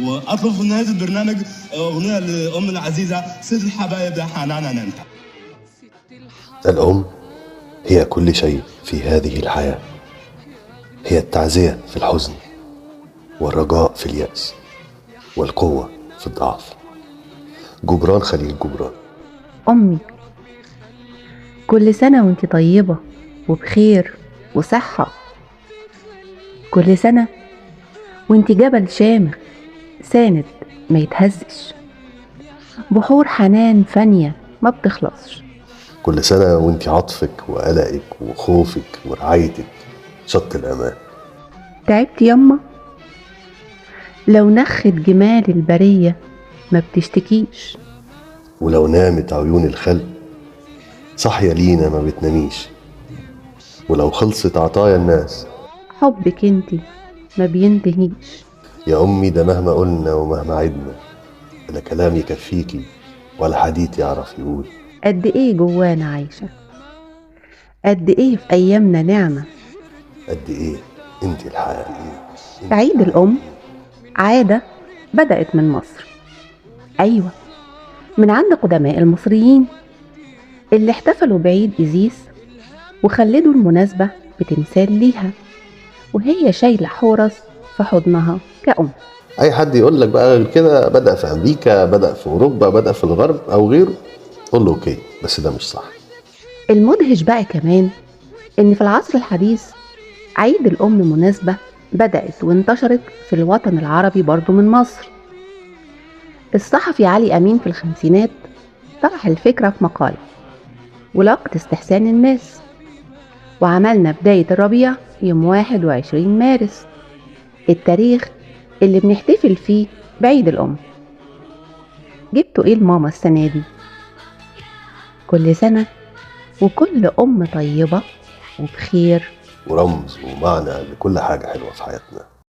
واطلب في نهاية البرنامج اغنية لام العزيزة ست الحبايب يا حنان. الام هي كل شيء في هذه الحياة، هي التعزيه في الحزن والرجاء في اليأس والقوه في الضعف. جبران خليل جبران. أمي، كل سنة وانت طيبة وبخير وصحة. كل سنة وانت جبل شامخ ساند ما يتهزش، بحور حنان فانية ما بتخلصش. كل سنة وانت عطفك وقلقك وخوفك ورعايتك شط الأمان. تعبت يما؟ لو نخت جمال البرية ما بتشتكيش، ولو نامت عيون الخلق صاحية لينا ما بتناميش، ولو خلصت عطايا الناس حبك انتي ما بينتهيش. يا أمي ده مهما قلنا ومهما عدنا لا كلام يكفيكي ولا حديث يعرف يقول. قد ايه جوانا عايشة، قد ايه في ايامنا نعمة، قد ايه انتي الحياة. عيد الأم عادة بدأت من مصر، أيوة من عند قدماء المصريين اللي احتفلوا بعيد إزيس وخلدوا المناسبة بتمثال ليها وهي شايلة حورس في حضنها كأم. أي حد يقول لك بقى غير كده بدأ في أمريكا، بدأ في أوروبا، بدأ في الغرب أو غيره، قول له okay، بس ده مش صح. المدهش بقى كمان إن في العصر الحديث عيد الأم مناسبة بدأت وانتشرت في الوطن العربي برضو من مصر. الصحفي علي أمين في الخمسينات طرح الفكرة في مقالة ولاقت استحسان الناس، وعملنا بداية الربيع يوم 21 مارس، التاريخ اللي بنحتفل فيه بعيد الأم. جبتوا ايه لماما السنة دي؟ كل سنة وكل أم طيبة وبخير ورمز ومعنى لكل حاجة حلوة في حياتنا.